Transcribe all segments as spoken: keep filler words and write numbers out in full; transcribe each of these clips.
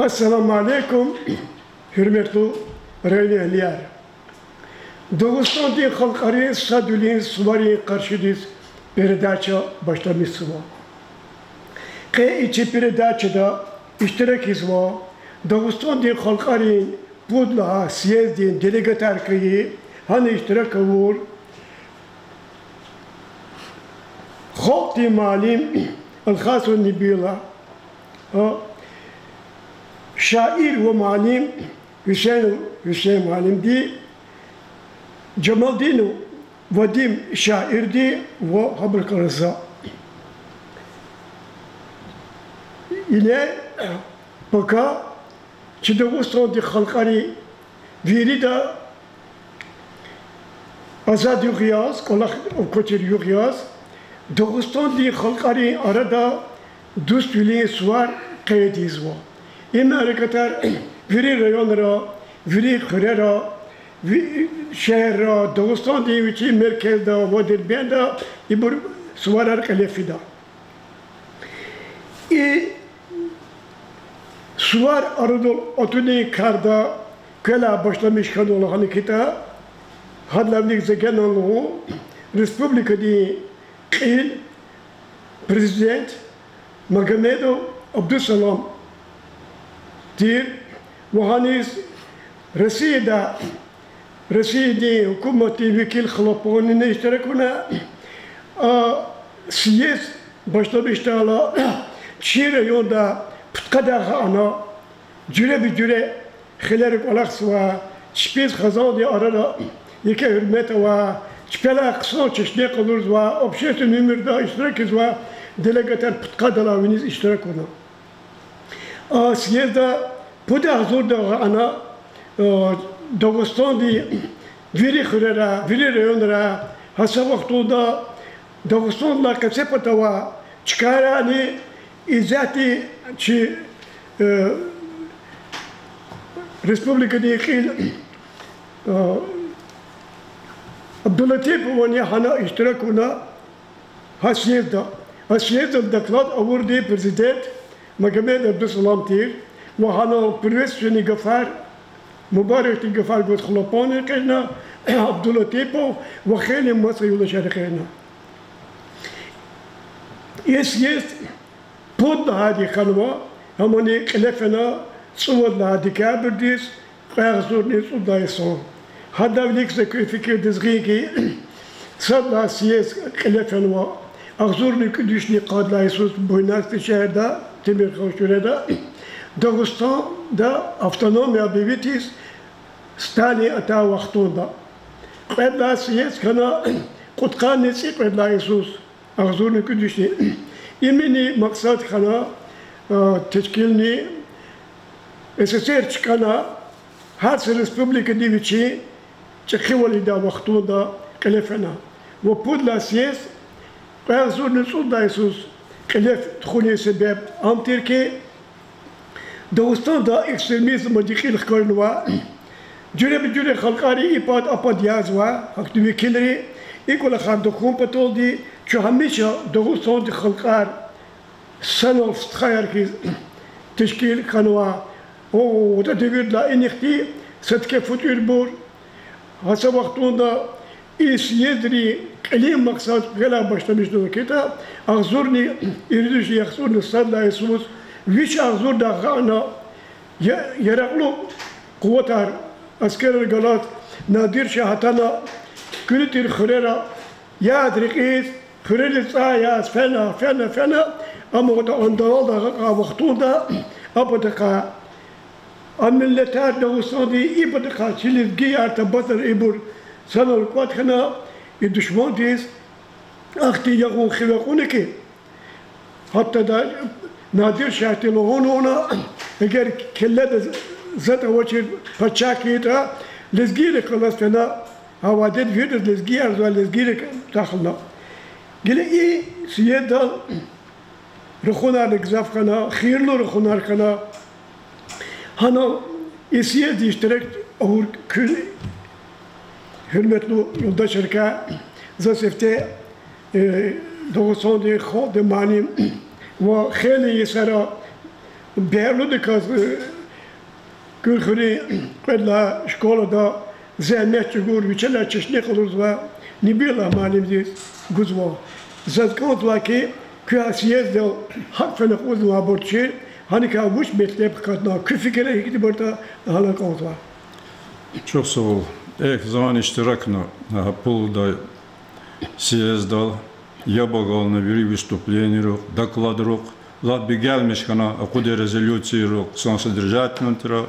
Ассаламу алейкум, гьуьрметлу районэгьлияр! Дагъустандин халкьарин садвилин суварин къаршидиз передача башламишзава. Къе и чи передачада иштиракзава Дагъустандин халкьарин пуд лагьай съезддин делегатар хьайи, гьана иштирак авур халкьдин муаллим Алхасова Набила, а, шаир ва муаллим Гьуьсейнов Гьуьсейн муаллимди, Жамалдинов Вадим шаирди ва гьабурукай за. Ине пака чи Дагъустандин халкьари вирида азад югъ яз, кӀвалах аквачир югъ яз, Дагъустандин халкьарин арада дуствилин сувар къейд ийизва. И мярекатар вири районра, вири хуьрера, ви-, шегьерра, Дагъустандин вичин меркезда ва Дербентда ибур суварар кьиле фида. И сувар арадал атунин карда квелай башламиш хьанва лагьана хьайитӀа, гьадалай вилик за генани лугьун, республикадин кьил, президент Магомедов Абдусалам тир ва гьаниз Россияда, Россиядин гьукуматдин векил хлопонина иштирак авуна, а, съезд башламишдайла чи районда пудкъадай гъана, жуьреби-жуьре хилера кӀвалахзава, чпиз хизандин арада еке гьуьрмет ава, чпелай хъсан чешне къалурзава, общественный уьмуьрда иштиракзава, делегатар пудкъадалай виниз иштирак авуна. А съезда пуд агъзурдай гъана, э, Дагъустандин вири хуьрера, вири районра, гьа са вахтунда Дагъустандилай къецепатавай чкайрани, исятда чи, э, республикадин кьил, э, Абдулатиповани гьана иштирак авуна гьа съезда. А съездал доклад авурди президент Магомедов Абдусалам тир ва гьанал приветственный гафар, мубаракдин гафар гуз хлопон экъечӀна Абдулатипов ва хейлин маса юлдашар экъечӀна. И съезд пуд лагьайди хьанва, амани кьиле фена цӀувад лагьай декабрдиз, кьве агъзурни цӀуд лагьай йисан. Гьадалай вилик за куь фикирдиз гъин хьи, сад лагьай съезд кьиле фенва агъзурни кӀуьд вишни къад лагьай йисуз Буйнакск шегьерда, Темирхан шуьреда, Дагъустанда автономия объявить ийиз Сталин атай вахтунда. Кьвед лагьай съезд хьана кьудкъанни цӀикьвед лагьай йисуз, агъзурни кӀуьд вишни. Имни макьсад хьана, а, тешкилни СССР чкӀана, гьар са республикади вичин чӀехивал ийидай вахтунда кьиле фена. Ва пуд лагьай съезд кьве агъзурни цӀуд лагьай йисуз кьиле тухунин себеб ам тир хьи, Дагъустанда экстремизмдин кьил хкажнава. Жуьреби-жуьре халкьари и пад а пад язва, гьахьтин векилри, и кӀвалахар тахьун паталди чун гьамиша Дагъустандин халкьар санал стхаяр хьиз тешкил хьанва. О, ватӀа девирдилай инихъди са тике фу тӀуьрбур, гьа са вахтунда и съезддин кьилин макьсад квелай башламишзава хьайитӀа, агъзурни ирид вишни яхцӀурни сад лагьай йисуз виш агъзурдай гъана я-, яракьлу къуватар, аскерар галаз Надир-шагь атана, куьруь тир хуьрера яд рекьиз, хуьрериз цӀай яз фена, фена, фена, амма ватӀа андавалдай гъакьай вахтунда а патахъай, а миллетар Дагъустандин и патахъай, чи лезгияр, табасар, ибур санал кӀватӀ хьана, и душмандиз ахьтин ягъун хиве кьуна хьи, гьатта Надир-шагьди лугьун авуна, эгер келледа затӀ авачир пачагь хьайитӀа, лезгийрихъ галаз фена, гьа вядеда виридаз лезгиярзавай, лезгийрихъ дахлна. Гила и съезддал рахунарни гзаф хьана, хийирлу рахунар хьана. Гьана и съездда иштирак авур куь, гьуьрметлу юлдашрикай за сифте, э, Дагъустандин халкьдин муаллим ва хейлин йисара Берлудаказ, э, Куьрхуьруьн кьвед лагьай школада зегьмет чӀугур, вичелай чешне къалурзавай Набиуллагь муаллимдиз гузва. Заз кӀанзавай хьи, куьн а съезддал гьакӀ фена акъуднавайбур тушир, гьаникай вуч метлеб хкатна, куь фикирар гьихьтинбур ятӀа, гьана кӀанзава. Чухсагъул. Эхь, завай иштиракна гьа пулдай съезддал, яб агална вири выступленийрихъ, докладрихъ, лап бегенмиш хьана акъудун резолюцийрихъ, хъсан содержательный тир,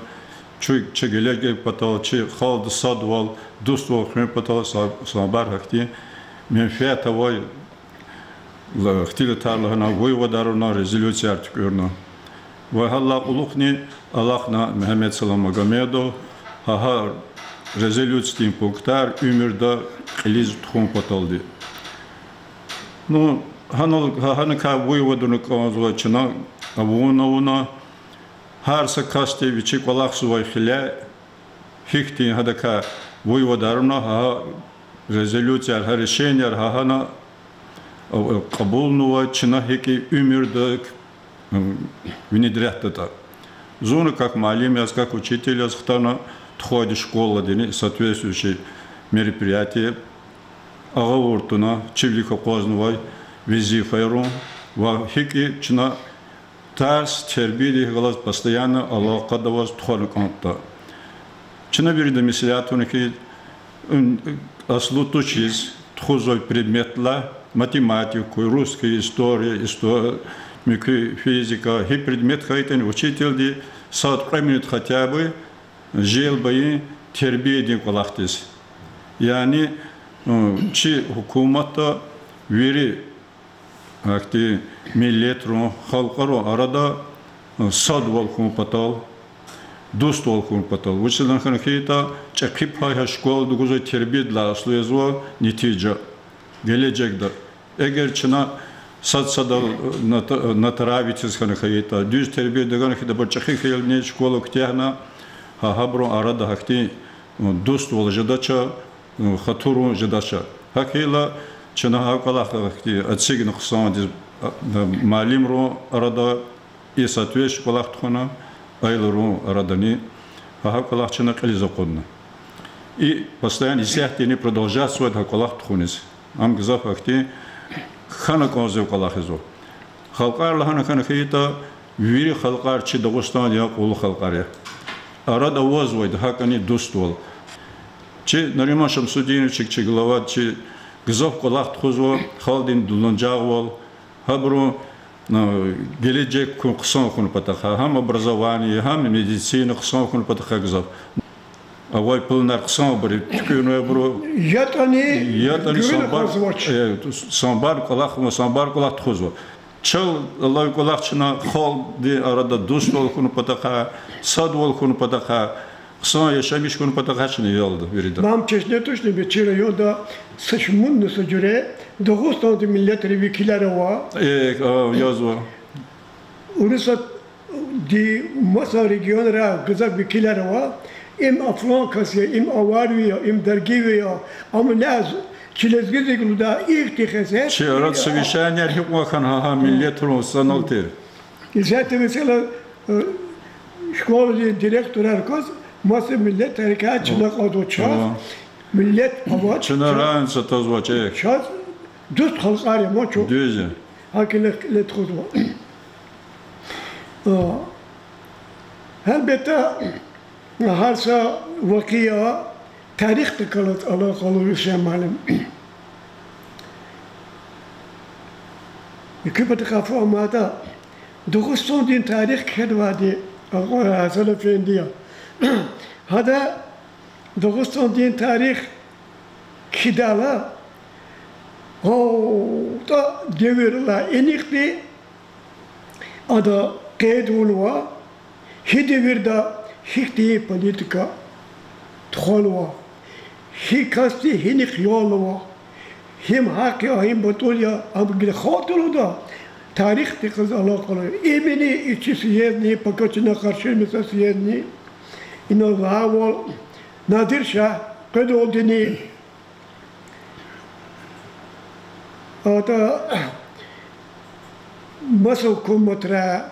чи, чи гележег патал, чи халкьдин садвал, дуствал хуьн патал са-, са бязи гьахьтин менфят авай, ла-, ихтилатар лагьана, выводар авуна, резолюцияр туькӀуьрна. Ва гьадалай кьулухъни алахъна Мегьамед Салам Магомедов гьа, гьа резолюциядин пунктар уьмуьрда кьилиз тухун паталди. Ну, гьанал-, гьа-, гьаникай выводна кӀанзава чна, авуна, авуна, гьар са касди вичин кӀвалахзавай хиле, гьихьтин гьадакай выводар авуна, гьа резолюцияр, гьа решенияр гьа гьана, а, кьабулнава, чна гьикӀ уьмуьрда, м, внедрятдатӀа. Зунни как муаллим яз, как учитель яз хтана, тухвайди школадини соответствующий мероприятие агъавуртӀна, чи вилик акъвазнавай везифайрин, ва гьикӀ чна тарс тербиядихъ галаз постоянно алакъада аваз тухвана кӀантӀа. Чна вирида меслят авуна хьи, м, аслу тушиз тухузвай предметрилай, математика хьуй, русский, история, исто-, муькуь, физика, гьи предмет хьайитӀани учительди сад-кьве минут хотя бы желб ийин тербиядин кӀвалахдиз. Яни, м, чи гьукуматда вири ахьтин миллетрин, халкьарин арада, э, садвал хьун патал, дуствал хьун патал. Вучиз лагьана хьайитӀа, чӀехи пай гьа школада гузвай тербиядилай аслу язва нетижа гележегда. Эгер чна сад-садал, э, ната-, натравитьиз хьана хьайитӀа, дуьз тербия тагана хьайитӀа, абур чӀехи хьайила школа куьтягьна, гьа, гьабурун арада гьахьтин, э, дуствал жедач, э, хатурун жедач. ГьакӀ хьайила чна гьа кӀвалах, э, эцигна хъсандиз, э, муаллимрин арада, и соответствующий кӀвалах тухвана, аялрин арадани, гьа, гьа кӀвалах чна кьилиз акъудна. И постоянно исятдани продолжатьзавайди гьа кӀвалах тухуниз. Ам гзаф ахьтин хьана кӀанзавай кӀвалах язва. Халкьар лагьана хьана хьайитӀа, вири халкьар чи Дагъустанда я, кьулу халкьар я. Арада авазвайди гьакӀни дуствал. Чи Нариман Шамсудинович, чи глава, чи гзаф кӀвалах тухузва халкьдин дуланажагъвал, гьабурун, а, гележег хьун, хъсан хьун патахъай, гьам образование, гьам медицина хъсан хьун патахъай гзаф. Авай планар хъсанбур туькӀуьрнавайбуру. ЯтӀани, ятӀани гуьгъуьна самбар, къвезвач. Э, самбар кӀвалах, самбар кӀвалах тухузва. Чал алай кӀвалах чна халкьдин арада дуствал хьун патахъай, садвал хьун патахъай, хъсан яшамиш хьун патахъай чна ялда вирида. Мам чешне тушни, чи районда са шумудни са жуьре Дагъустандин миллетрин векилар ава. Э, а, язва. Урусат Ди маса регионра гзаф векилар ава, им афгъан кас я, им аварви я, им даргиви я, амма ляз чи лезгидик лугьуда ихьтин хесет. Чи арада совещанияр гьикьван хьана, гьа, гьа миллетрин санал тир. Исятда месела, э, школадин директорар кваз маса миллетрикай чна кьазва чаз. Миллет авач. Чна разница тазвач, э. Чаз дуст халкьар я ман чун. Дуьз я. Гьакӏ кьиле тухузва. А, гьелбетда, гьар са вакъиа тарихдикай алакъалу я, Гьуьсейн муаллим. Муькуь патахъай фу амайда, Дагъустандин тарих кхьенвайди Гьасан эфенди я. Гьада Дагъустандин тарих кхьидайла, гъавурда девирдилай инихъди ада къейд авунва, гьи девирда гьихьтин политика тухванва, гьи касди гьинихъ ялнава, гьим гьахъ я, гьим батӏул я, ам гила халкьдин лугьуда, тарихдихъ галаз алакъалу я. Имни и чи съездни, пака чна къаршиламишзавай съездни, инал лагьайвал, Надир шагь къведалдини, атӏа маса гьукуматра,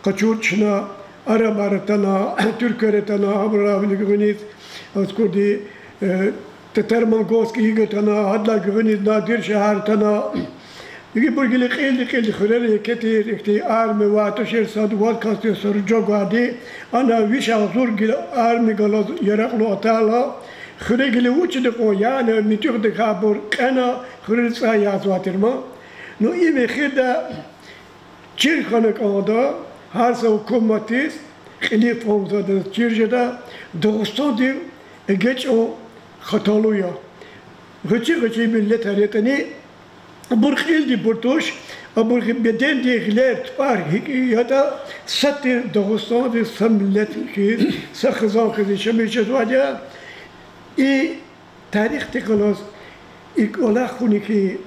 къачур чна, арабар атана, туьрквер атана, абурал вилик гъуьниз, аскурди, э, татар-монголский ига атана, гьадалай гуьгъуьниз Надир шагьар атана. Ибур гила кьилди-кьилди хуьрера еке тир, ихьтин армия авай тушир, сад-вад кас тир, са ружа гвайди, ана виш агъзур гила армия галаз яракьлу атайла, хуьре гила вучда кьван, яни муьтӀуьгъдикай абур кьена, хуьруьз цӀай язавай тир ман. Ну, им эхирда чир хьана кӀанда, гьар са гьукуматдиз кьилив фагьумзавайдаз чир жеда, Дагъустандин эгечӀун хаталу я. ГъвечӀи-гъвечӀи миллетар ятӀани, абур кьилдинбур туш, абурун бедендин гъилер, тупӀар гьикӀ ятӀа, сад тир Дагъустандиз са миллет хьиз, са хизан хьиз яшамиш жезвайди я. И тарихдихъ галаз и кӀвалах хьунихъ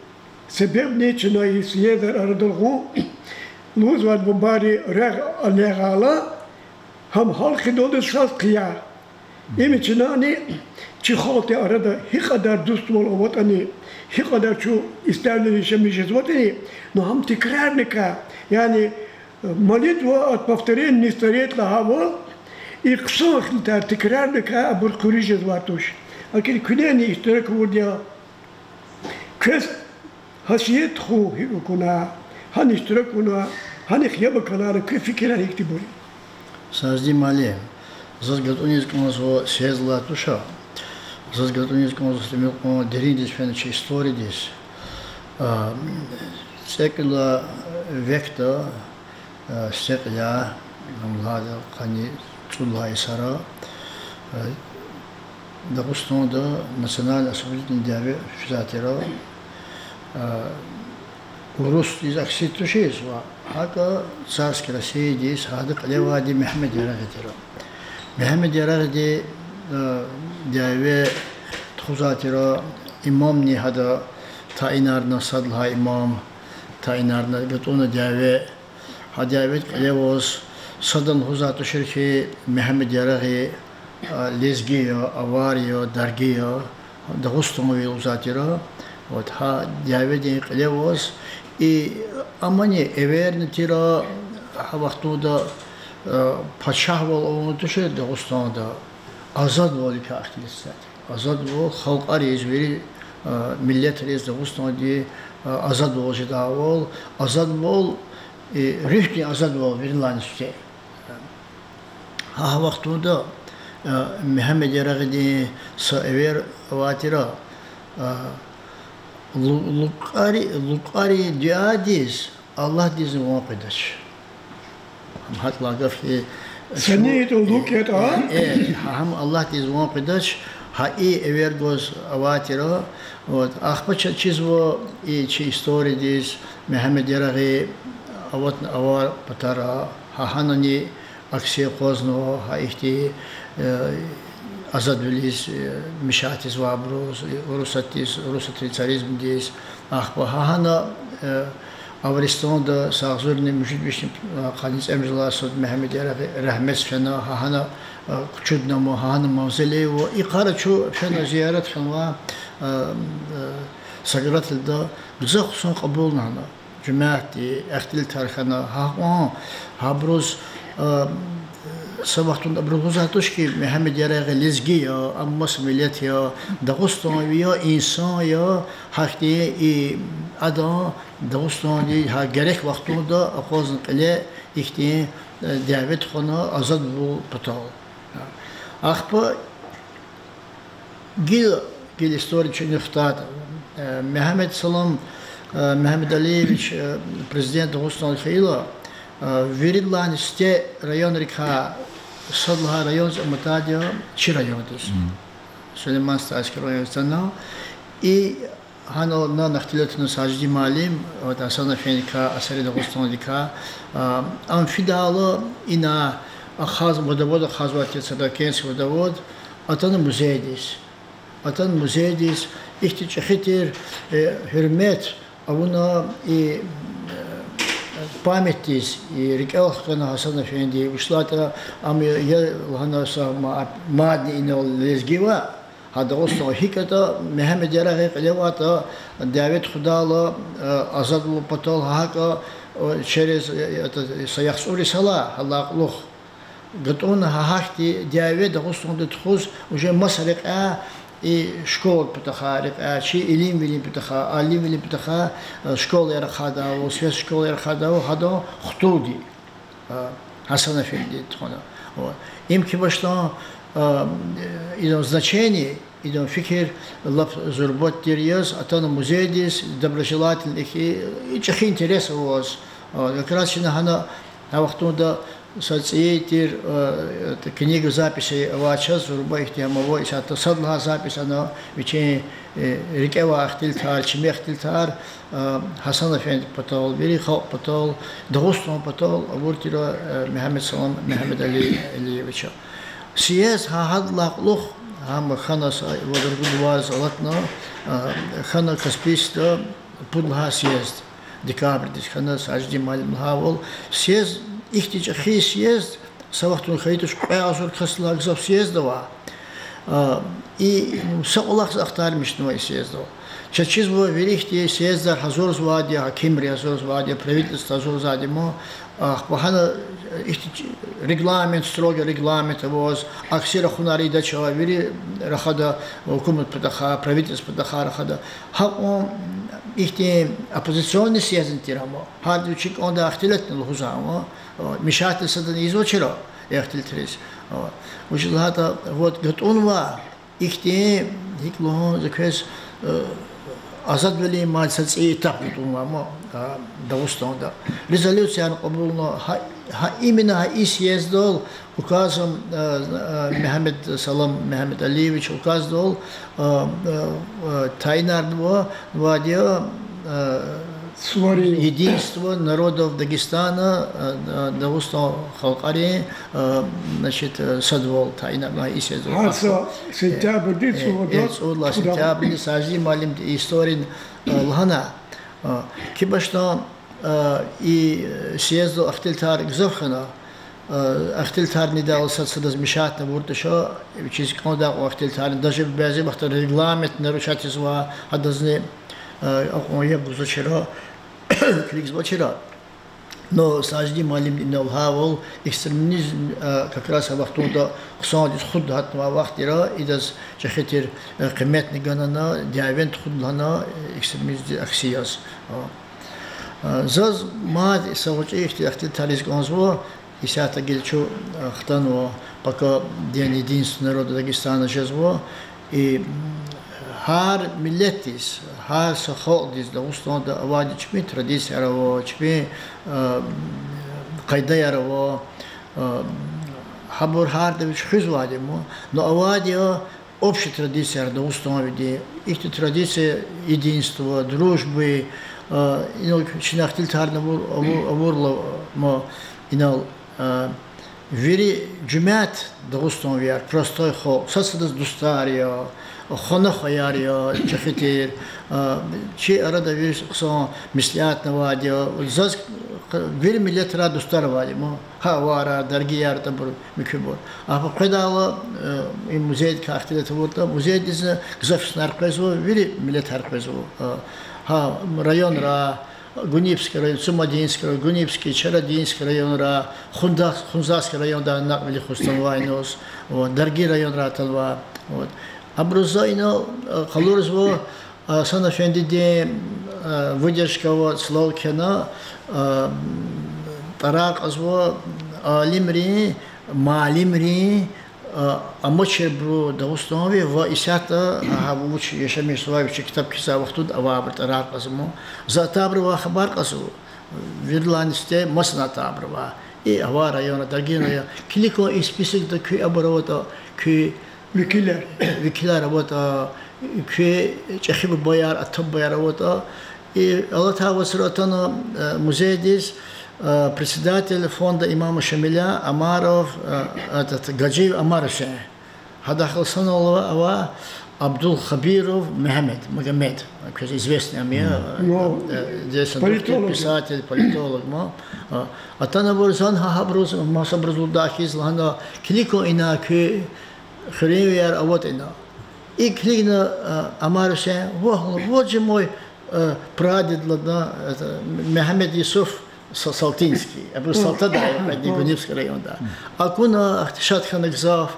себебни чна и съездар арадал гъун, лугьузвайди бубайри регъв алегъайла, гьам гьалхидалди саз хъия. Им чнани чи халкьдин арада гьикьадар дуствал аватӀани, гьикьадар чун истердиз яшамиш жезватӀани, ну гьам тикрарникай, яни молитва от повторения не стареет лагьайвал, и хъсан хьтинбур тикрарникай абур хъуьруьз жезвай туш. Гьакӏни куьнени иштирак авурди я. Квез гьасият тухун гьикӏ акуна, гьана иштирак авуна, гьанихъ яб акалайла куь фикирар гьихьтинбур я? Сажди муаллим, заз гатӏуниз кӏанзава съезддилай туш, заз гатӏуниз кӏанзава тӏимил кьван дериндиз фена чи историядиз. А, цӏекӏуьлай векда, а, сифте кьиляй, ам лагьайди къанни цӏуд лагьай йисара, а, Дагъустанда национально-освободительный дяве физвай тир, а, урусдиз акси тушиз ва гьакӏа царский Россиядиз гьада кьиле авайди Мегьамед Ярагъи тир. Мегьамед Ярагъиди, а, дяве тухузвай тир, имамни гьада тайинарна, сад лагьай имам тайинарна, гатӏунна дяве. Гьа дяведа кьиле аваз садан лугьузвай тушир хьи, Мегьамед Ярагъи, а, лезги я, авар я, дарги я, дагъустанви лугьузвай тир. Вот, гьа дяведин кьиле аваз, и амани эверни тир, гьа вахтунда, а, пачагьвал авун тушир Дагъустанда, азадваликай ихтилатзавай тир. Азадвал халкьариз, вири, а, миллетриз Дагъустандин, а, азадвал жедайвал, азадвал, и, руьгьдин азадвал виридалайни сифте. Гьа вахтунда, а, Мегьамед Ярагъидин са эвер авай тир, а, лу-, лукӏари-, лукӏарин дуьадиз Аллагьдизни ван къведач. Гьам гьакӏ лагьай гаф хьи, са ниятдал лукӏ ятӏа, э, гьам Аллагьдиз ван къведач, гьа и эвер гваз авай тир. Вот, ахпа чаз чизва и чи историядиз, Мегьамед Ярагъи аватна авай патара, гьа гьанани акси акъвазнава, гьа ихьтин, э, азадвилиз, э, мешать ийизвайбуруз, э, урусатдиз, урусатрин царизмдиз, ахпа гьа гьана, э, Аваристанда са агъзурни муьжуьд вишни, э, къанни цӏемуьжуьд лагьай йисуз Мегьамед Ярагъи рагьметдиз фена, гьа гьана, э, кучудна ам, гьа гьана мавзолей ава. И йикъара чун фена зиярат хьанва, э, э, Сагратилда, гзаф хъсан кьабулна гьана. Жемятди, ихтилатар хьана, гьакьван, гьабуруз, а, са вахтунда абуру лугьузвай туш хьи, Мегьамед Ярагъи лезги я, ам маса миллет я, дагъустанви я, инсан я, гьахьтин и адан Дагъустандин гьа герек вахтунда акъвазна кьиле ихьтин, э, дяве тухвана азадвал патал. Ахпа гила, гила история чуьнуьх хтайла, э, Мегьамед Салам, э, Мегьамедалиевич, э, президент Дагъустан хьайила, э, виридалайни сифте районрикай сад лагьай райондиз аматайди я, чи райондиз. Сулейман-Стальский райондиз атана. И гьана на ихтилатна Сажди муаллим, вот, Гьасан-эфендикай, Асари Дагъустандикай, а, ам фидайла ина ахъаз, водовод ахъазвай тир, Садакентский водовод, атана музейдиз. Атана музейдиз, ихьтин чӏехи тир, э, гьуьрмет авуна и, э, памятдиз, и рикӏел хкана Гьасан-эфенди, вучиз лагьайтӏа ам я лагьана са ма-, мадни инал лезги ваъ, Гьа Дагъустан гьикӀ ятӀа, Мегьамед Ярагъи кьиле авайтӀа, дяве тухудайла, э, азадвал патал гьакӀа, э, через, э, это, са яхцӀур йисалай гьадалай кьулухъ гатӀунна гьа гьахьтин дяве Дагъустанда тухуз, уже маса рекьяй, и школайрин патахъай рекьяй, чи илимвилин патахъай, алимвилин патахъай, э, школаяр ахъайдайвал, светский школаяр ахъайдайвал, гьадан хтулди, э, Гьасан-эфенди тухвана. Вот. Им кибашдан, э, идан значение, идан фикир лап зурба тир яз атана музейдиз, доброжелательный хьи, и чӀехи интерес аваз. Э, как раз чна гьана гьа вахтунда са цӀийи тир, э, книга записей авай чаз, зурба ихьтин гьам ава, исятда сад лагьай запись ана вичин, э, рикӀе авай ихтилатар, чими ихтилатар, э, Гьасан-эфенди патал, вири халкь патал, Дагъустан патал авур тир, э, Мегьамед Салам Мегьамедалиевича. Съезд гьа гьадалай кьулухъ, гьам хьана са вад-ругуд варз алатна, э, хьана Каспийскда пуд лагьай съезд. Декабрдиз хьана, Сажидин муаллим лагьайвал, съезд, ихьтин чӀехи съезд, са вахтунда хьайитӀа кьве агъзур касдилай гзаф съезд авай. А, и са кӀвалахза ахтармишнава и съездал. Чаз чизва вири ихьтин съездар гьазурзавайди я, гьакимри гьазурзавайди я, правительство гьазурзавайди я, амма, а, ахпа гьана ихьтин регламент, строгий регламент аваз, акси рахунар ийидач, вири рахада, гьукуматдин патахъай, правительстводин патахъай рахада. Гьакьван ихьтин оппозиционный съездни тир ам, гьарда вичин кӀандай ихтилатни лугьузвай ам, мешательство садани ийизвачир а ихтилатриз. Вучиз лагьайтӀа, вот, гатӀунвай ихьтин, гьикӀ лугьун, за квез, э, азадвилин мад са цӀийи этап гатӀунвай ам, а, Дагъустанда. Резолюциярни кьабулна, гьа, гьа именно гьа и съездал указом, э, э, Мегьамед Салам Мегьамедалиевич указдал, э, э, э, тайинарнава, вадия, э, Суварин. Единство народов Дагестана, э, э, Дагъустан халкьарин, э, значит, э, садвал тайинарна и съездал. Гьар са сентябрдиз, э, суварда, э, цӀуд лагьай тухуда. Сентябрдиз Сажидин муаллимди историн, э, лагьана, э, кибашдан, э, и съездал ихтилатар гзаф хьана, э, ихтилатарни идалай сад-садаз мешательство авуртӀа ша, вичиз кӀандай кьван ихтилатарни, даже бязи вахтара регламент нарушать ийизвай, гьадазни, э, акьван яб гузвачир а, килигзавачир а. Но Сажидин муаллимди инал лагьайвал, экстремизм, э, как раз а вахтунда хъсандиз худ гьатнавай вахт тир а, идаз чӀехи тир, э, къиметни гана, дявени тухуда лагьана, э, экстремизмдиз акси яз. Э, заз мад са гъвечӀи ихьтин ихтилатар ийиз кӀанзава, исятда гила чун, э, хтанва, пока День единства народов Дагестана жезва, и гьар миллетдиз, гьар са халкьдиз Дагъустанда авайди чпин традицияр ава, чпин, э, къайдаяр ава, э, гьабур гьарда вич хуьзвайди я, но авайди я общий традицияр Дагъустанвидин, ихьтин традиция единства, дружбы, э, инал чна ихтилатарни авур-, авур-, авурла ма инал, э, вири жемят дагъустанвияр, простой халкь, сад-садаз дустар я, хвана хваяр я, чӀехи тир, э, чи арада вири хъсан меслятни авайди я, заз вири миллетрай дустар авайди я, ма, гьа аварар, даргияр, тӀабур, муькуьбур. Ахпа къведайла, э, и музейдикай ихтилат авуртӀа, музейдизни гзаф инсанар къвезва, вири миллетар къвезва. Э, гьа районрай, Гунибский район, Цумадинский район, Гунибский, Чародинский районрай, Хунда-, Хунзахский райондай накьв вилик хуз атанвай инал, вот, даргин районрай атанвай, вот. Абуруз за инал, э, къалурзава, Гьасан-эфендидин, э, выдержка ва слогана, э, тӀварар кьазва алимрин, муаллимрин, э, амачирбуру Дагъустанви ва исятда гьа вуч яшамиш жезвай, вичи китаб кхьизвай вахтунда авайбуру тӀварар кьазва. За атайбурувай хабар кьазва, виридалайни сифте масанай атайбурувай. И авай районра, даргин район. Килиг кван и списокда куь абур аватӀа, куь векилар, векилар аватӀа, куь чӀехи бубаяр, ата-бубаяр аватӀа. И алатай вацра атана, э, музейдиз, э, председатель фонда имама Шамиля Омаров, э, этот, Гаджиев Омар-Гьуьсейн. Гьадахъ галаз санал ава Абдулхабиров Мегьамед, Магомед, квез известный ам я, э, здесь политолог, писатель, политолог ма. Э, атана абур, зани гьа гьабуруз, масабуруз лугьудай хьиз, лагьана, килиг кван ина куь хуьруьнвияр аватӀа ина. И килигна, а, Амар Гьусейн, вагь, вот же мой, э, прадед лагьана, это, Мегьамед Юсуф Са-, Салтинский, абур Салтада я, Гунибский районда. Акуна, ахьтин шад хьана гзаф.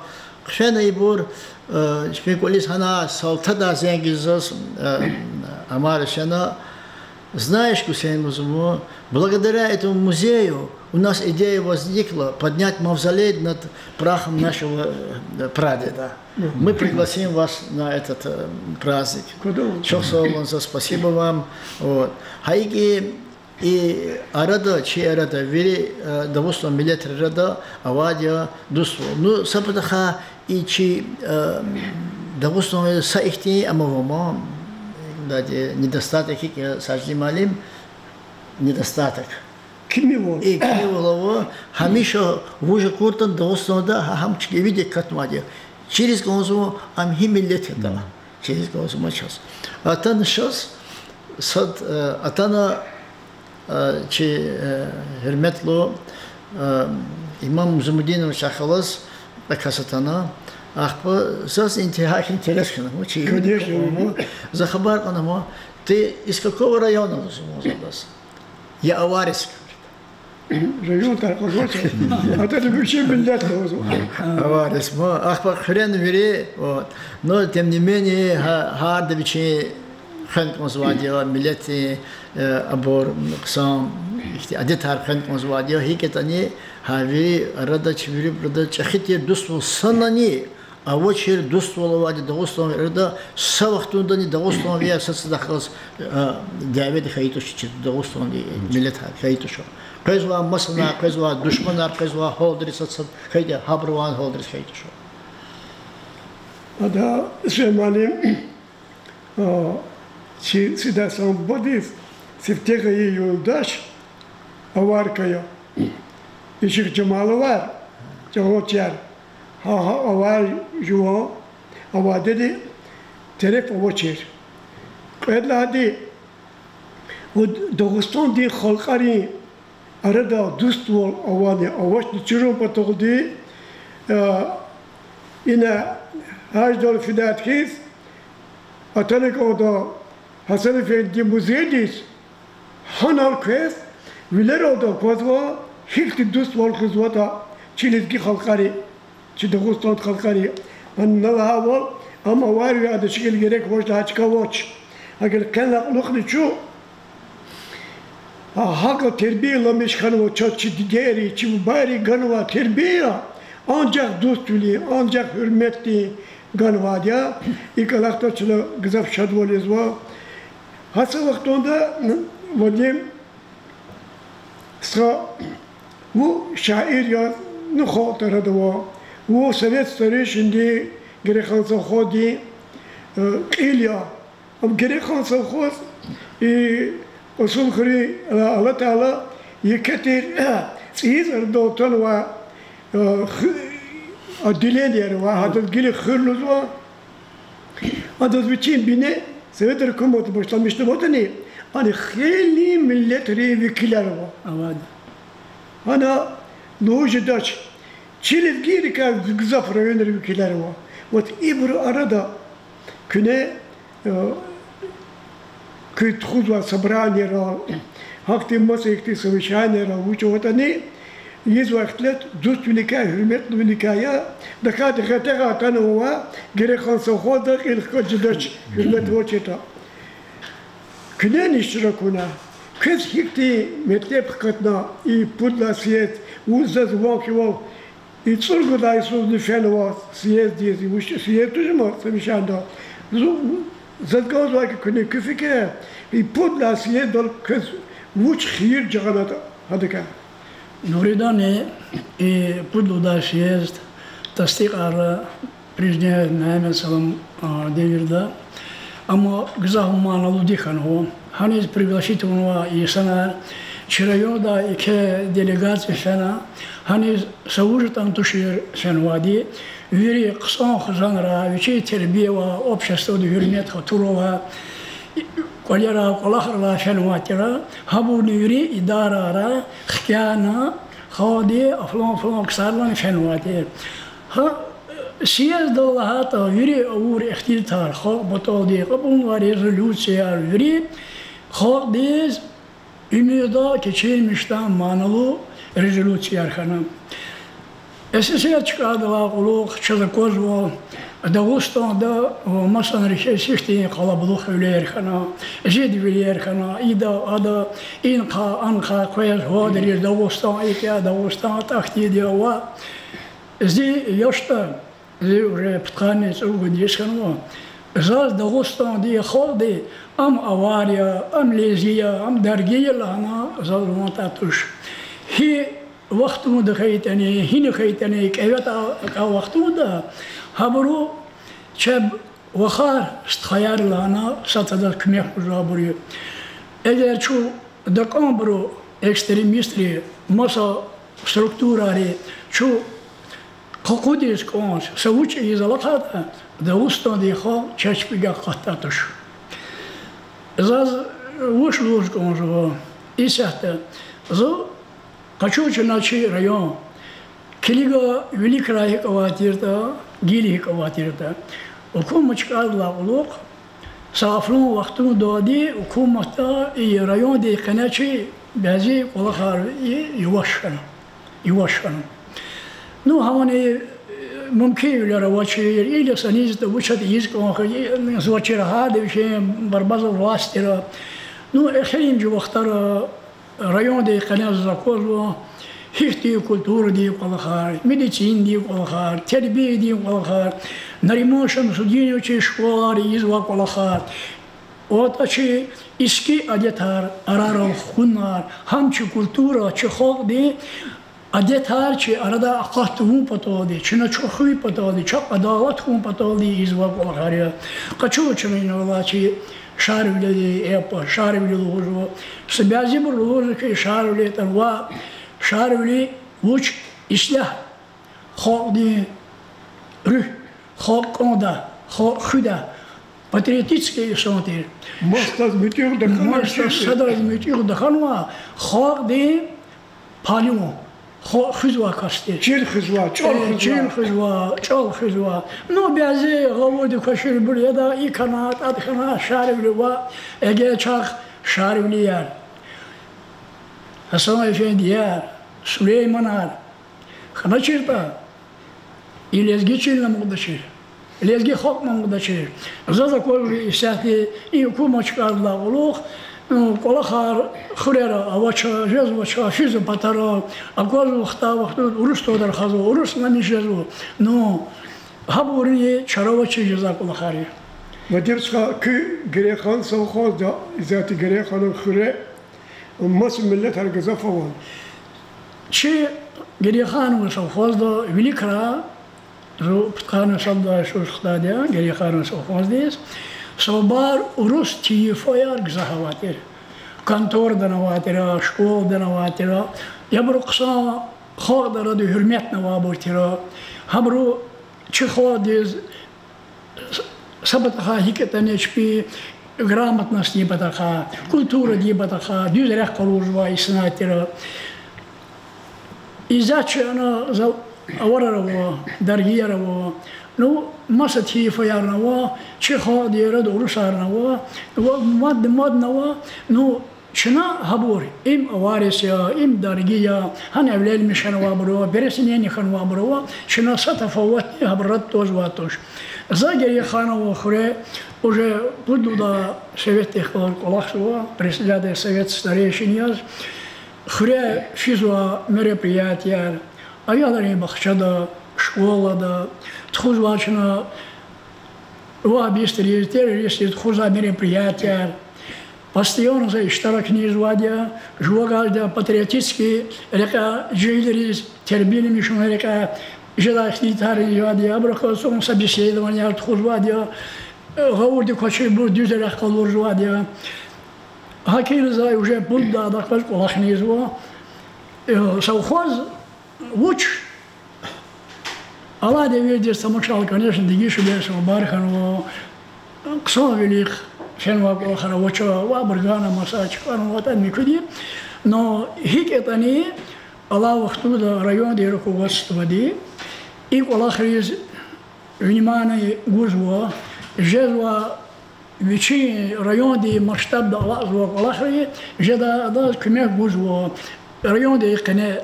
Хъфена ибур, э, чпин кӀвализ гьана, Салтада зенг ийиз заз, э, Амар Гьусейна, знаешь, Гусейн, лугьузва, благодаря этому музею у нас идея возникла поднять мавзолей над прахом нашего, э, прадеда. Мы пригласим вас на этот, э, праздник. Чухсагъул за, спасибо вам. Вот. Гьа икӀ и арада, чи арада, вири, э, Дагъустан миллетри арада авайди я дуствал. Ну, са патахъай и чи, э, Дагъустанда са ихьтин ама ва ма, дади, недостаток икӀ я, Сажидин муаллим, недостаток. Кимивал? И кимивал ава, гьамиша вуж акуртӀани Дагъустанда гьа-, гьам чкӀивидик акатнавайди я. Чириз кӀанзава ам гьи миллет ятӀа. Чириз кӀанзава чаз. Атана шаз, сад, э, атана, э, чи, э, гьуьрметлу, э, Имам Зумудинович ахалаз а кас атана. Ахпа заз интиха хьи интерес хьана, чи, конечно, за хабар кьуна: ты из какого района, лугьузва за адаз. Я Аварец. Район таркьазва чаз. Атана вичин миллет лугьузва. Аварец ма, ахпа хъуьрена вири, вот. Но, тем не менее, гьа-, гьарда вичин хвен кӀанзавайди я, миллетдин, э, абур, хъсан, ихьтин адетар хвен кӀанзавайди я, гьикӀ ятӀани, гьа вири арада, чи вирибуру арада чӀехи тир дуствал санани авачир дуствал авайди Дагъустан арада, са вахтундани дагъустанвияр сад садахъ галаз, э, дяведа хьайи туш, чи Дагъустанди миллет хьайи туш. Къвезвай масанар, къвезвай душманар, къвезвай гьалдариз сад сад хьайиди, гьабурувай гьалдариз хьайи туш. Ада Сулейманди, а, чи сида сан бадиз сифте гайи юлдаш аварка я. Ишигъ Жамал авар, чӀалачияр. Гьа, гьа авар жуван авайдини тереф авачир. Кьвед лагьайди, Дагъустандин халкьарин арада дуствал авани авачни чирун паталди, э, ина гьаждал фидайд хьиз, атана кӀанда Гьасан-эфенди музейдиз, гьанал квез вилералди аквазва гьихьтин дуствал хуьзватӀа чи лезги халкьари, чи Дагъустан халкьари. Ана лагьайвал, ам аварви ада чкӀел герек авач лагьай чка авач. Гьакӏ хьайила кьулухъни чун гьакӀа тербияламиш хьанва чаз чи дидейри, чи бубайри ганвай тербия анжах дуствилин, анжах гьуьрметдин ганвайди я. И кӀвалахдал чна гзаф шадвал ийизва. Гьа са вахтунда, Вадим, стха, вун шаир я, ну, халкьдин арада ава, вун Совет старейшиндин, Герехан совхоздин, э, кьил я. Ам Герехан совхоз, и, Кьасумхуьруьн, э, алатайла, еке тир цӀийиз арадал атанвай, э, ху-, отделенияр ава, гьадаз гила хуьр лугьузва. Адаз вичин бине Советрин гьукуматди башламишнаватӀани, ана хейлин миллетрин векилар ава. Гьана лугьуз жедач, чи лезгийрикай гзаф районрин векилар ава. Вот ибурун арада куьне, э, куьн тухузвай собранияра, гьахьтин маса ихьтин совещанияра, вуч аватӀани, ийизвай ихтилат дуствиликай, гьуьрметлувиликай я, тахьайтӀа гъетера атанвай, Герехан совхозда кьил хкаж жедач, гьуьрмет авачиртӀа. Куьнени иштирак авуна, квез гьихьтин метлеб хкатна и пуд лагьай съезд, вун заз ван хьайивал, и цӀуругуд лагьай йисузни фенва съезддиз, и вуч съезд туш ма, совещаниедал. Зу-, заз кӀанзавай хьи, куьне куь фикирар, и пуд лагьай съезддал квез вуч хийир жагъанатӀа гьадакай? Нуриданни и пуд лагьай съезд тасдикьарна президент Мегьамед Салам, а, девирда. Амма гзаф маналуди хьанва. Гьаниз пригласить авунвай инсанар, чи райондай еке делегация фена, гьаниз са вуж ятӀани тушир фенвайди, вири хъсан хизанра, вичин тербиява, обществода гьуьрмет-хатурла, кӀвалера, кӀвалахрилай фенвай тир, гьабурни вири идарайра хкяна, халкьди, а флан-флан ксарилани фенвай тир. Гьа, Съездда лагьайтӀа, вири авур ихтилатар, халкь паталди кьабулнавай резолюцияр, вири халкьдиз уьмуьрда кечирмишдай маналы резолюцияр хьана. С С С Р чкӀайдалай кьулухъ чаз аквазва, Дагъустанда ва масанрихъ сифтени къалабулух вилер хьана, жид вилер хьана, ида, ада, инихъай, анихъай къвез, гьадриз Дагъустан икӀ я, Дагъустан тӀахьдайди я ва зи яшда, зи уже пудкъанни цӀуругуд йис хьанва, заз Дагъустандин халкьди ам авар я, ам лезги я, ам дарги я лагьана заз ван атӀай туш. Гьи вахтунда хьайитӀани, гьина хьайитӀани, кӀеве атӀа-, атӀа вахтунда гьабуру чеб вахар, стхаяр лагьана сад-садаз куьмек гузвайбур я. Эгер чун такӀанбуру, экстремистри, маса структурайри чун къакъудиз кӀанз, са вуч ийиз алахъайтӀа, Дагъустандин халкь чаз чпивай акъатдай туш. Заз вуч лугьуз кӀанзава исятда? Зун къачуз чна чи район. Килига, виликрай гьикӀ авай тиртӀа, гила гьикӀ авай тиртӀа. Гьукумат чкӀайдалай кьулухъ са афран вахтундалди гьукуматда и райондин къене чи бязи кӀвалахар и-, иваш хьана. Иваш хьана. Ну, гьамани, э, мумкинвилер авачир, или са низда вуч ятӀа ийиз кӀан хьи, и, звачир гьада вичин барбаза властьра. Ну, эхиримжи вахтара райондин къене заз аквазва гьихьтин культурадин кӀвалахар, медицинадин кӀвалахар, тербиядин кӀвалахар, Нариман Шамсудиновича школайра ийизвай кӀвалахар. ВатӀа чи иски адетар арарал хкунар, гьам чи культура, чи халкьдин адетар чи арада акъат тавун паталди, чна чӀехи хуьн паталди, чахъ адалат хьун паталди ийизвай кӀвалахар я. Къачу чна инал алай чи Шарвилидин эпос, Шарвили лугьузва. Са бязибуру лугьузва хьи, Шарвили тӀвар, Шарвили вуч, ислягь халкьдин руьгь, халкь кӀандай, халкь хуьдай, патриотический инсан тир. Масадаз муьтӀуьгъ тахьана, масадаз, садаз муьтӀуьгъ тахьанвай, халкьдин палу, халкь хуьзвай кас тир. Чил хуьзвай, чӀал хуьзвай. Чил хуьзвай, чӀал хуьзвай. Ну, бязи гъавурда квачирбур яда, и хьана, тӀад хьана, Шарвили ва, эгечӀахъ Шарвилияр, Гьасан-эфендияр, Сулейманар хьаначиртӀа, и лезги чилни амукьдачир, лезги халкьни амукьдачир. Заз аквазва исятда и гьукумат чкӀайдалай кьулухъ, ну, кӀвалахар хуьрера авача, жезвача, физва патара, аквазва хтай вахтунда урус твадар хазва, урусламиш жезва. Ну, гьабурни чара авачиз жезвай кӀвалахар я. Надир стха, куь Герейхан совхозда, исятда Герейханан хуьре, маса миллетар гзаф ава. Чи Герейханан совхозда виликра, зун пудкъанни сад лагьай йисуз хтайди я Герейханан совхоздиз, са бубайри урус тийифаяр гзаф авай тир. Контордани авай тир, школадани авай тир. Абуру хъсан халкьдин арада гьуьрметни авайбур тир. Гьабуру чи халкьдиз са патахъай гьикӀ ятӀани чпин грамотностдин патахъай, культурадин патахъай дуьз рехъ къалурзавай инсанар тир. Исятда чна за аварар ава, даргияр ава, ну, маса тийифаярни ава, чи халкьдин арада урусарни ава, ва мад-, мадни ава, ну, чна гьабур, им аварец я, им дарги я, гьана эвленмиш хьанвайбур ава, переселение хьанвайбур ава, чна са тафаватни гьабурал твазвай туш. За Герейханован хуьре уже пуд лагьай советдин йикъалай кӀвалахзава, председатель совета старейшин яз. Хуьре физва мероприятияр, аялрин бахчада, школада, тухузвай чна вагьабистриз, террористриз тухузвай мероприятияр. Постоянно за иштиракни ийизвайди я, жувагазда патриотический рекьяй жегьилриз тербияламишунин рекьяй жедай ихтилатар ийизвайди я, абурухъ галаз собеседованияр тухузвайди я, гъавурда квачирбур дуьз рехъ къалурзавайди я. ГьакӀ хьайила за уже пуд лагьай йикъаз кӀвалахни ийизва. Э, совхоз вуч алай девирдиз тамашайла, конечно, дегишвилер са бубайри хьанва, хъсанвилихъ фенвай кӀвалахар авача, ва абур гана маса чкӀанватӀа муькуьди. Но гьикӀ ятӀани, алай вахтунда райондин руководстводи и кӀвалахриз внимание гузва, жезва вичин райондин масштабда алакьзавай кӀвалахри, жедай адаз куьмек гузва. Райондин къене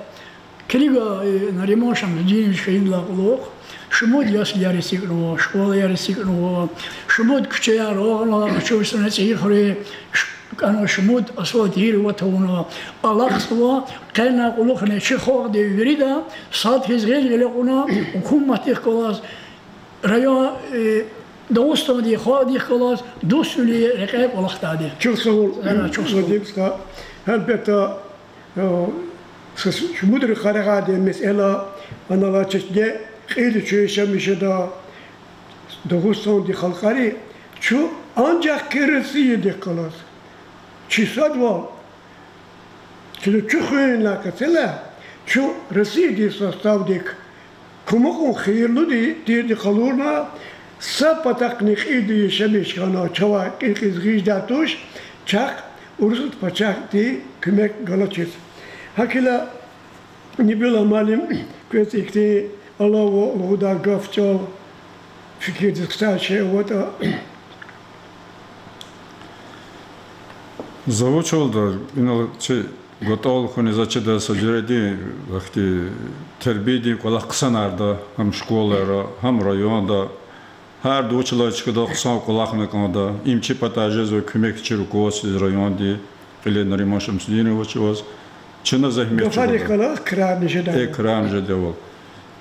килига, э, Нариман Шамсудинович хьайидалай кьулухъ шумуд яслияр эцигнава, школаяр эцигнава, шумуд куьчеяр, агъанлай къачуз фена цӀийи хуьре, ш-, кӀанзава шумуд асфальт ийир ава тавуна, алахъзава, къенлай кьулухъни чи халкьди вирида сад хьиз гъил гъиле кьуна, гьукуматдихъ галаз, район, э, Дагъустандин халкьдихъ галаз дуствилин рекье кӀвалахдайди. Чухсагъул, Вадим стха. Гьелбетда, э, са шумудри къарагъайди месэла, анал чешне кьил чуьн яшамиш жеда Дагъустандин халкьари, чун анжах Россиядихъ галаз, чи садвал, чна чуьхуьнлай къецелай, чун Россиядин составдик кумукьун хийирлуди тирди къалурна, са патахъни кьилди яшамиш хьана чавай кьил кьилиз гъиз жедай туш, чахъ Урусат пачагьдин куьмек галачиз. ГьакӀ хьайила, Набилуллагь муаллим, квез ихьтин алава лугьудай гаф-чӀал, фикирдиз хтай шей аватӀа. За вучалда, инал чи ГатӀал хьуниз ачида са жуьредин, вахти, тербиядин кӀвалах хъсанарда гьам школайра, гьам районда. Гьарда вучиз лагьайтӀа чкадал хъсан кӀвалахна кӀанда. Им чи патай жезва куьмек чи руководстводиз районди, кьиле Нариман Шамсудиновича аваз. Чна зегьмет чӀугвада. Гафарихъ галаз крарни жеда. Э, крарни жедайвал.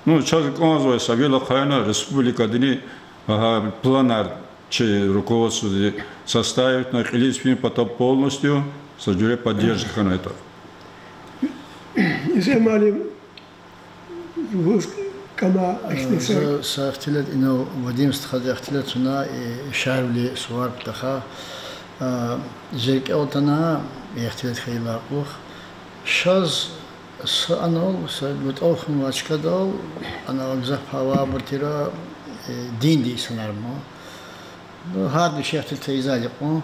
Ну, чаз кӀанзавай са вил ахъайна республикадини, агьа, планар чи руководстводи составитьна, кьилиз фин пата полностью са жуьре поддержка хьанайтӀа. Изет муаллим, вуч кӀан, ихьтин са... За са ихтилат, инал Вадим стхади ихтилат авуна, и Шарвили сувар патахъай, а, зи рикӀел атана, ихтилат хьайидалай кьулухъ. Шаз са анал, са ГатӀал хьанвай чкадал, анал гзаф пай авайбур тир, э, диндин инсанар ма. Ну, гьарда вичин ихтилат ийизвайди кьван.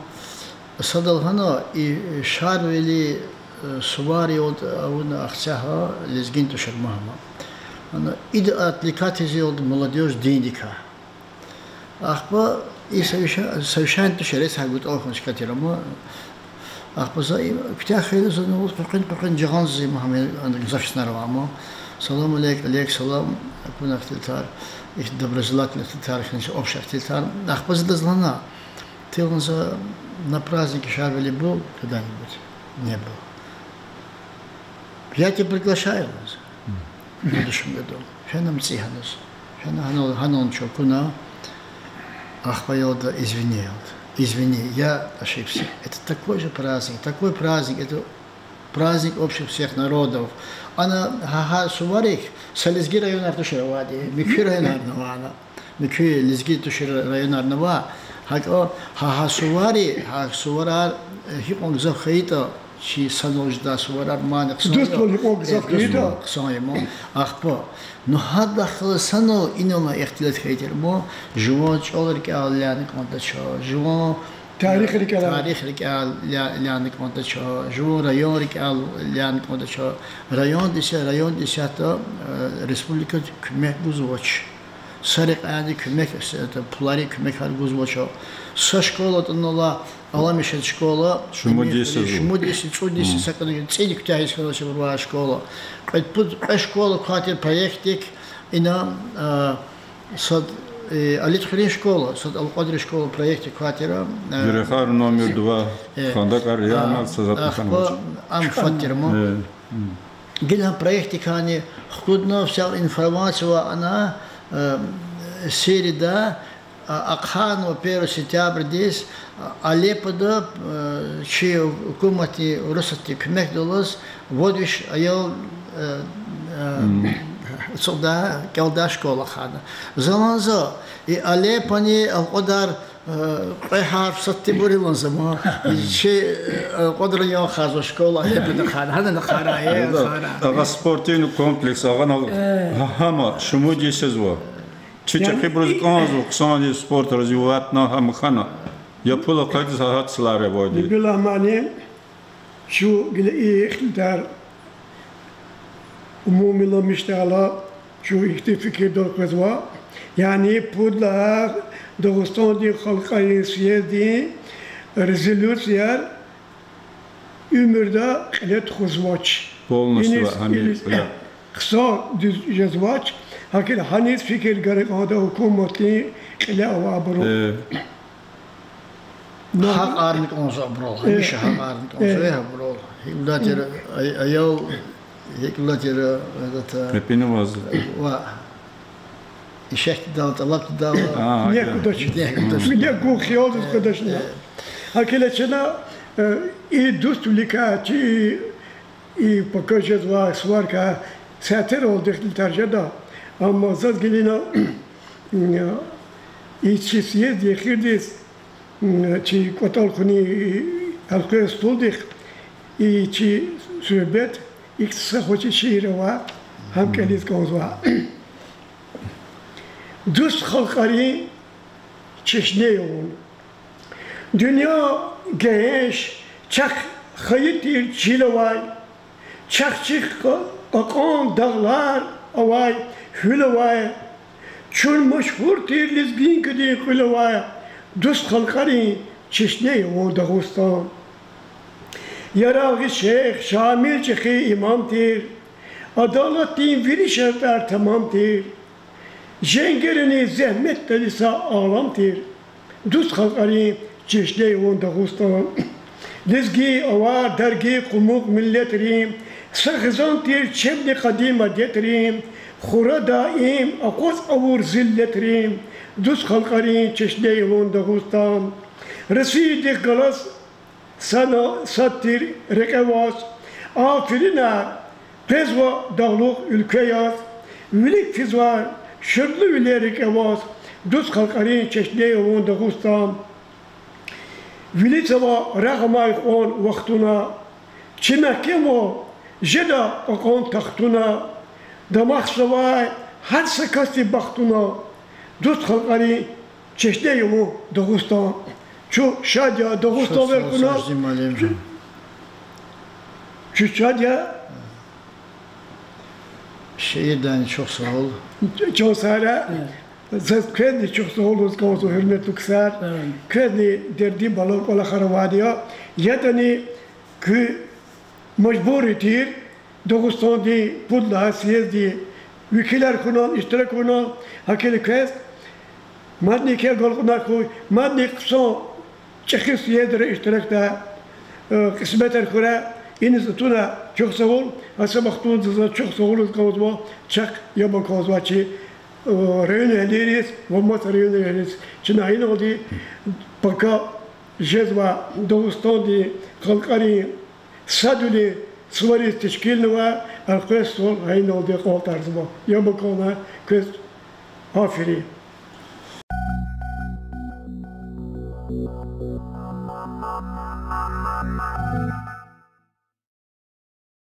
Садал гьана и Шарвили, э, сувар яд авуна Ахцегьа, лезгин тушир мама. Ана ида отвлекать ийиз яд молодёжь диндикай. Ахпа и совеща-, совещание тушир, са ГатӀал хьанвай чка тир ама. Ахпа за и куьтягь хьайила, зун къекъуьн-къекъуьн жагъанзава, Мугьаммед, гзаф инсанар ава ама. Салам алейк, алейк салам, акуна ихтилатар, их доброжелательный ихтилатар, конечно, общий ихтилатар. Ахпа за адаз лагьана, тилгьан за на празднике Шарвили был когда-нибудь? Не был. Я тебя приглашаю, лагьана за. В будущем году. Фена муьтӀуьгъ хьаназ. Фена гьанал, гьанал чун акуна, ахпа яд извини, яд. Извини, я ошибся. Это такой же праздник, такой праздник, это праздник общих всех народов. Ана гьа, гьа суварик са лезги районар тушир авайди, муькуь районарни ава ана. Муькуь лезги тушир районарни ава, гьакӀ гьа, гьа сувари, гьа суварар, э, гьикьван гзаф хьайитӀа, чи санал жедай суварар мани хъсан я. Дуствал гьикьван гзаф хьайитӀа. Хъсан я ма, ахпа. Ну гьадахъ галаз санал инал ихтилат хьайитӀа ма, жуван чӀал рикӀел яна кӀандач, жуван тарих рикӀел, тарих рикӀел я-, яна кӀандач, жуван район рикӀел яна кӀандач. Райондиз, райондиз ятӀа, э, республикадиз куьмек гузвач. Са рекьяйни куьмек, это, пуларин куьмекар гузвач. Са школа атӀунвайла, Аламишан школа, шумуд йис, цӀуд йис са кӀвале цӀийи куьтягьиз хьанвай школа. Кьвед-пуд, кьве школа квай тир проектдик, ина, а, сад, э, Алидхуьруьн школа, сад Алкьвадрин школа проектдик квай тир, а, Гуьрехар номер два, э, хандакӀар, а, янар са затӀ ахпа хьанвач. Ам квай тир ма. Э, м. Гила гьа проектдикайни хкудна, вся информация ава ана, э, середа, а, ахъайнава первый сентябрдиз, а, Алеппода, э, чи гьукуматдин, Урусатдин куьмекдалаз вад виш аял, э, э, ацукьдай, кӀелдай школа ахъайна. За лагьана за, и Алеппони Алкьвадар, э, кьве гьарф сад тирбур я лагьана за ма. Чи, э, Алкьвадрани ахъайзава школа Алеппода ахъайна, гьанани ахъайрай, э, ахъайрай. Агъа спортивный комплекс, агъанал, э, гьа-, гьама шумуд йис жезва. Чи чӀехибуруз кӀанзава хъсан спорт развиватьна, гьама хьана. Я пул акъудиз гьа гьатзлар авайди. Набилуллагь муаллим, чун гила и ихтилатар умумиламишдайла, чун ихьтин фикирдал къвезва. Яни пуд лагьай Дагъустандин халкьарин съезддин резолюцияр уьмуьрда кьиле тухузвач. Полностью. Иниз, гьам иниз кьиле хъсан дуьз жезвач. ГьакӀ хьайила гьаниз фикир гана кӀанда гьукуматдин кьиле авайбуру. Гьакьарни кӀанзава абурал, гьамиша гьакьарни кӀанзава абурал. ГьикӀ лагьайтӀа, ай-, аял, гьикӀ лагьайтӀа, гьадата, гьепӀинаваз ва ишехьдал, тӀалабдал, а, нек гудач. Нек гудач. Нек гун хиялдиз къведачни. ГьакӀ хьайила чна, э, и дуствиликай чи, и пака жезвай сваркай сятиралди ихтилатар жеда. Амма заз гила ина, и чи съезддин эхирдиз, чи кӀватӀал хьунин элкъвей столдихъ и чи суьгьбет икӀ са хва чи шиир ава, гьам кӀелиз кӀанзава. Дуст халкьарин чешне я вун. Дуьнья гегьенш, чахъ хайи тир чил авай, чахъ чи кьа-, кьакьан дагълар авай, гьуьл авай, чун машгьур тир лезгинкадин кьуьл авай, дуст халкьарин чешне я вун, Дагъустан. Ярагъи шейх, шамил чӀехи имам тир, адалатдин вири шартӀар тамам тир. Женгерини зегьметдани са алам тир, дуст халкьарин чешне я вун, Дагъустан. Лезги, авар, дарги, къумукъ миллетрин са хизан тир чебни къадим адетрин, хура даим акъваз авур зиллетрин, дуст халкьарин чешне я вун, Дагъустан. Россиядихъ галаз сана сад тир рекье ваз, аферинар къвезва дагълух уьлкве яз, вилик физва шадлувилер рикӀе ваз, дуст халкьарин чешне я вун, Дагъустан. Вилиз ава рагъ амай кьван вахтуна, чи мягькемвал жеда кьакьан тахтуна, дамахзавай гьар са касдин бахтуна, дуст халкьарин чешне я вун, Дагъустан. Чун шад я, дагъустанвилер кьуна. Чун шад я. Шиирдани чухсагъул. Чан сагърай, заз квезни чухсагъул лугьуз кӀанзава, гьуьрметлу ксар. Квезни дердин бала, кӀвалахар авайди я. Ядани куь мажбур тир Дагъустандин пуд лагьай съезддин векилар хьунал, иштирак авунал, гьакӀ хьайила квез мадни еке агалкьунар хьуй, мадни хъсан чӀехи съездра иштиракдай, э, кьисметар хьурай. Иниз атуна чухсагъул, гьа са вахтунда заз чухсагъул лугьуз кӀанзава, чахъ яб акалзавай чи, э, районэгьлийриз ва маса районэгьлийриз. Чна гьа иналди пака жезвай Дагъустандин халкьарин садвилин сувариз тешкилнавай элкъвей стол гьа иналди акьалтӀарзава. Яб акална квез, аферин.